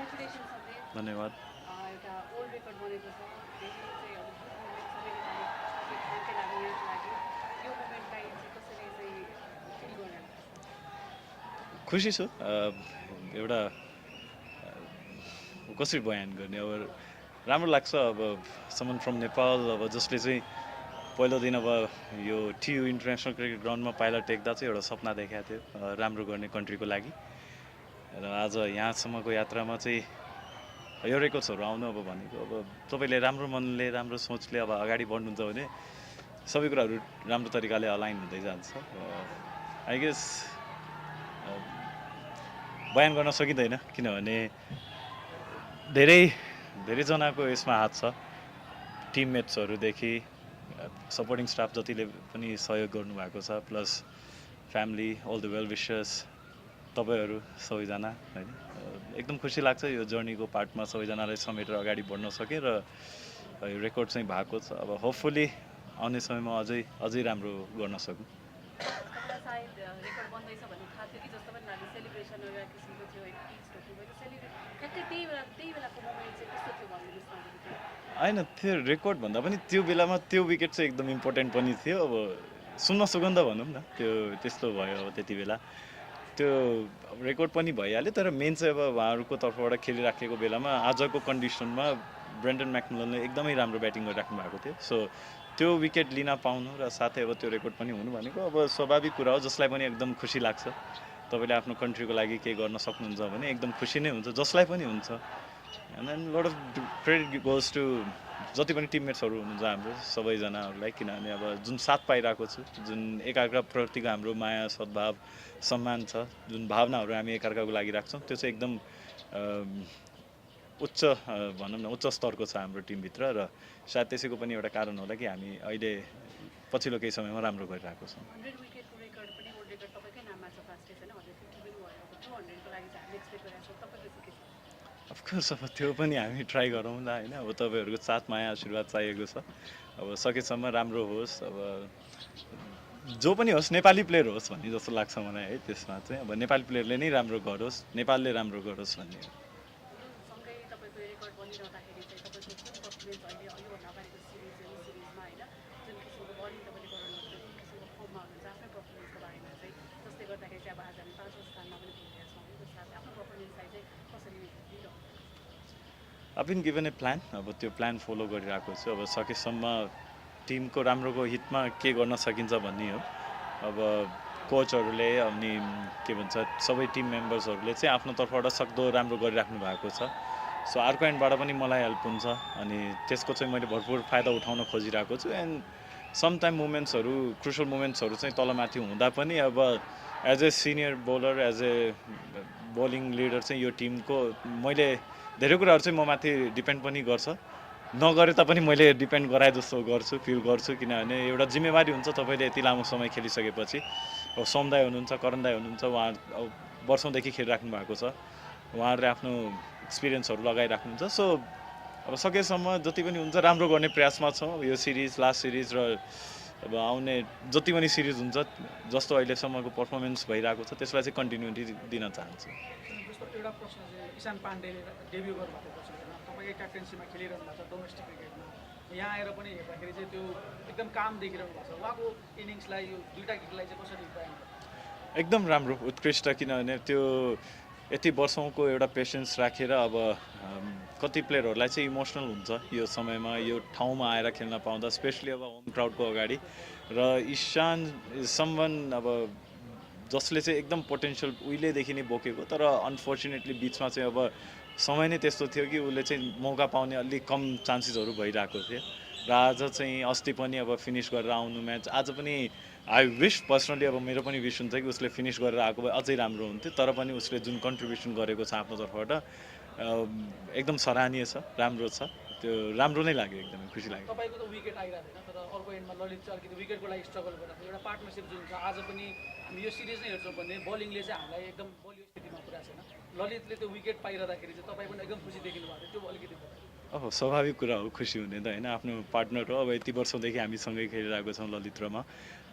धन्यवाद। एउटा old record बनेको छ धेरै चाहिँ अब गुड मोमेन्ट सबैको लागि शान्ति लाग्यो यहाँको लागि यो मोमेन्टलाई चाहिँ कसरी चाहिँ फिल गर्नुहुन्छ खुसी छु। एउटा कसरी बयान गर्ने, अब राम्रो लाग्छ। अब समन फ्रम नेपाल, अब जसले चाहिँ पहिलो दिन अब यो टियु इन्टरनेसनल क्रिकेट ग्राउन्डमा पाइला टेक्दा चाहिँ एउटा सपना देखाएको थियो राम्रो गर्ने कन्ट्रीको लागि। र आज यहाँसम्मको यात्रामा चाहिँ यो रेकर्ड्सहरू आउनु अब भनेको, अब तपाईँले राम्रो मनले राम्रो सोचले अब अगाडि बढ्नुहुन्छ भने सबै कुराहरू राम्रो तरिकाले अलाइन हुँदै जान्छ। आई गेस बयान गर्न सकिँदैन, किनभने धेरैजनाको यसमा हात छ। टिममेट्सहरूदेखि सपोर्टिङ स्टाफ जतिले पनि सहयोग गर्नुभएको छ, plus family, all the well wishers, तपाईँहरू सबैजना होइन। एकदम खुसी लाग्छ यो जर्नीको पार्टमा सबैजनालाई समेटेर अगाडि बढ्न सकेँ र यो रेकर्ड चाहिँ भएको छ। अब होपफुली आउने समयमा अझै राम्रो गर्न सकौँ। तपाईँलाई सायद रेकर्ड बन्दैछ भन्ने थाहा थियो कि जस्तो पनि लाग्यो सेलिब्रेसन एउटा किसिमको थियो होइन टिचको थियो ठ्याक्कै त्यही बेलाको मोमेन्ट चाहिँ कस्तो थियो भनिदिनुहोस् न। होइन, त्यो रेकर्ड भन्दा पनि त्यो बेलामा त्यो विकेट चाहिँ एकदम इम्पोर्टेन्ट पनि थियो। अब सुन्न सुगन्ध भनौँ न, त्यो त्यस्तो भयो। अब त्यति बेला त्यो रेकर्ड पनि भइहाल्यो, तर मेन चाहिँ अब उहाँहरूको तर्फबाट खेलिराखेको बेलामा आजको कन्डिसनमा ब्रेन्डन म्याकमिलनले एकदमै राम्रो ब्याटिङ गरिराख्नु भएको थियो। सो त्यो विकेट लिन पाउनु र साथै अब त्यो रेकर्ड पनि हुनु भनेको अब स्वाभाविक कुरा हो। जसलाई पनि एकदम खुसी लाग्छ। तपाईँले आफ्नो कन्ट्रीको लागि केही गर्न सक्नुहुन्छ भने एकदम खुसी नै हुन्छ, जसलाई पनि हुन्छ। And then lot of credit goes to जति पनि टिममेट्सहरू हुनुहुन्छ हाम्रो सबैजनाहरूलाई, किनभने अब जुन साथ पाइरहेको छु, जुन एकाअर्काप्रतिको हाम्रो माया, सद्भाव, सम्मान छ, जुन भावनाहरू हामी एकाअर्काको लागि राख्छौँ, त्यो चाहिँ एकदम उच्च भनौँ न उच्च स्तरको छ हाम्रो टिमभित्र। र सायद त्यसैको पनि एउटा कारण होला कि हामी अहिले पछिल्लो केही समयमा राम्रो गरिरहेको छौँ। अफकोर्स अब त्यो पनि हामी ट्राई गरौँला होइन। अब तपाईँहरूको साथ माया आशीर्वाद चाहिएको छ। अब सकेसम्म राम्रो होस्। अब जो पनि होस्, नेपाली प्लेयर होस् भन्ने जस्तो लाग्छ मलाई है। त्यसमा चाहिँ अब नेपाली प्लेयरले नै राम्रो गरोस्, नेपालले राम्रो गरोस् भन्ने। I've been given a plan. अब त्यो प्लान फलो गरिरहेको छु। अब सकेसम्म टिमको राम्रोको हितमा के गर्न सकिन्छ भन्ने हो। अब कोचहरूले अनि के भन्छ सबै टिम मेम्बर्सहरूले चाहिँ आफ्नो तर्फबाट सक्दो राम्रो गरिराख्नु भएको छ। सो अर्को एन्डबाट पनि मलाई हेल्प हुन्छ अनि त्यसको चाहिँ मैले भरपुर फाइदा उठाउन खोजिरहेको छु। एन्ड समटाइम मोमेन्ट्सहरू, क्रुसल मोमेन्ट्सहरू चाहिँ तलमाथि हुँदा पनि अब as a senior bowler, as a bowling leader चाहिँ यो टिमको मैले धेरै कुराहरू चाहिँ म माथि डिपेन्ड पनि गर्छ। नगरे तापनि मैले डिपेन्ड गराए जस्तो गर्छु, फिल गर्छु। किनभने एउटा जिम्मेवारी हुन्छ। तपाईँले यति लामो समय खेलिसकेपछि अब सोम दाइ हुनुहुन्छ, करण दाइ हुनुहुन्छ, उहाँ अब वर्षौँदेखि खेलिराख्नु भएको छ। उहाँहरूले आफ्नो एक्सपिरियन्सहरू लगाइराख्नुहुन्छ। सो अब सकेसम्म जति पनि हुन्छ राम्रो गर्ने प्रयासमा छौँ। यो सिरिज, लास्ट सिरिज र अब आउने जति पनि सिरिज हुन्छ, जस्तो अहिलेसम्मको पर्फर्मेन्स भइरहेको छ त्यसलाई चाहिँ कन्टिन्युटी दिन चाहन्छु। एउटा प्रश्न चाहिँ ईशान पाण्डेले डेब्यू गर्नुभएको पछि तपाईँकै क्याप्टेन्सीमा खेलिरहनु भएको छ डोमेस्टिक क्रिकेटमा, यहाँ आएर पनि हेर्दाखेरि चाहिँ त्यो एकदम काम देखिरहनु भएको छ। उहाँको इनिङ्सलाई यो दुईवटा गीतलाई चाहिँ कसरी बयान गर्नु? एकदम राम्रो, उत्कृष्ट। किनभने त्यो यति वर्षौँको एउटा पेसेन्स राखेर अब कति प्लेयरहरूलाई चाहिँ इमोसनल हुन्छ यो समयमा यो ठाउँमा आएर खेल्न पाउँदा, स्पेसली अब होम क्राउडको अगाडि। र ईशान इज समवन अब जसले चाहिँ एकदम पोटेन्सियल उहिलेदेखि नै बोकेको, तर अनफर्चुनेटली बिचमा चाहिँ अब समय नै त्यस्तो थियो कि उसले चाहिँ मौका पाउने अलिक कम चान्सेसहरू भइरहेको थियो। र आज चाहिँ अस्ति पनि अब फिनिस गरेर आउनु म्याच, आज पनि आई विश पर्सनली अब मेरो पनि विश हुन्छ कि उसले फिनिस गरेर आएको भए अझै राम्रो हुन्थ्यो। तर पनि उसले जुन कन्ट्रिब्युसन गरेको छ आफ्नो तर्फबाट एकदम सराहनीय छ, राम्रो छ। त्यो राम्रो नै लाग्यो, एकदमै खुसी लाग्यो। तपाईँको त विकेट आइरहेको छैन, तर अर्को एन्डमा ललित चाहिँ अलिकति विकेटको लागि स्ट्रगल गरिरहेको छ। एउटा पार्टनरसिप जुन छ, आज पनि हामी यो सिरिज नै हेर्छौँ भने बलिङले चाहिँ हामीलाई एकदम बलियो स्थितिमा पुऱ्याएको छैन। ललितले त्यो विकेट पाइरहँदाखेरि चाहिँ तपाईँ पनि एकदम खुसी देखिनु भएको थियो, त्यो अलिकति अब स्वाभाविक कुरा हो खुसी हुने त होइन। आफ्नो पार्टनर हो, अब यति वर्षदेखि हामी सँगै खेलिरहेको छौँ ललित र म।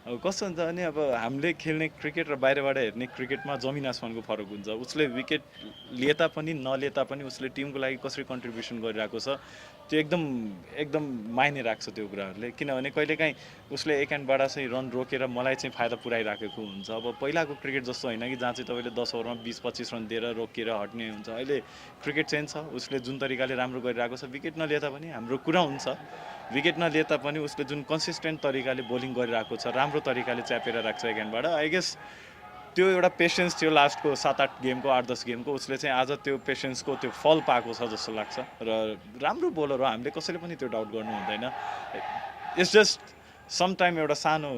अब कस्तो हुन्छ भने अब हामीले खेल्ने क्रिकेट र बाहिरबाट हेर्ने क्रिकेटमा जमिन आसमानको फरक हुन्छ। उसले विकेट लिए तापनि नलिए तापनि उसले टिमको लागि कसरी कन्ट्रिब्युसन गरिरहेको छ त्यो एकदम एकदम मायने राख्छ त्यो कुराहरूले। किनभने कहिलेकाहीँ उसले एक ह्यान्डबाट चाहिँ रन रोकेर मलाई चाहिँ फाइदा पुऱ्याइराखेको हुन्छ। अब पहिलाको क्रिकेट जस्तो होइन कि जहाँ चाहिँ तपाईँले 10 ओभरमा 20-25 रन दिएर रोकेर हट्ने हुन्छ। अहिले क्रिकेट चेन्ज छ। उसले जुन तरिकाले राम्रो गरिरहेको छ विकेट नलिए तापनि हाम्रो कुरा हुन्छ, विकेट नलिए तापनि उसले जुन कन्सिस्टेन्ट तरिकाले बोलिङ गरिरहेको छ, राम्रो तरिकाले च्यापेर राख्छ एक ह्यान्डबाट। आई गेस त्यो एउटा पेसेन्स थियो लास्टको 7-8 गेमको 8-10 गेमको, उसले चाहिँ आज त्यो पेसेन्सको त्यो फल पाएको छ जस्तो लाग्छ। र राम्रो बोलर हो, हामीले कसैले पनि त्यो डाउट गर्नु हुँदैन। इट्स जस्ट सम टाइम एउटा सानो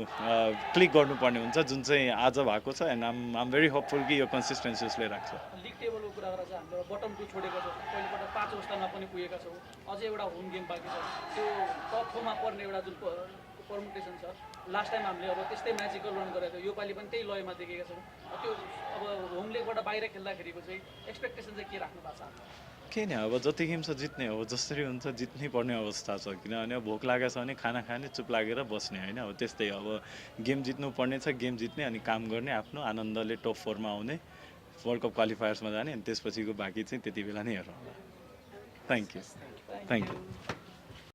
क्लिक गर्नुपर्ने हुन्छ जुन चाहिँ आज भएको छ। एन्ड आम भेरी होपफुल कि यो कन्सिस्टेन्सी उसले राख्छ। लिग टेबलको कुरा गर्दा चाहिँ हामीले बटम 2 छोडेको छौँ, पहिलोपल्ट 5 अवस्थामा पनि पुगेका छौँ, अझै एउटा होम गेम बाँकी छ। त्यो टप 4 मा पर्ने एउटा जुन पर्मुटेसन छ, लास्ट टाइम हामीले अब त्यस्तै म्याजिकल रन गरेको थियो, योपालि पनि त्यही लयमा देखेका छौँ। त्यो अब होम लेगबाट बाहिर खेल्दाखेरिको चाहिँ एक्सपेक्टेसन चाहिँ के राख्नु भएको छ? केही नै, अब जति गेम छ जित्ने हो, जसरी हुन्छ जित्नै पर्ने अवस्था छ। किनभने अब भोक लागेको छ भने खाना खाने, चुप लागेर बस्ने होइन। अब त्यस्तै अब गेम जित्नु पर्ने छ, गेम जित्ने अनि काम गर्ने, आफ्नो आनन्दले टप 4 मा आउने, वर्ल्ड कप क्वालिफायर्समा जाने, अनि त्यसपछिको बाँकी चाहिँ त्यति बेला नै हेरौँ। Thank you.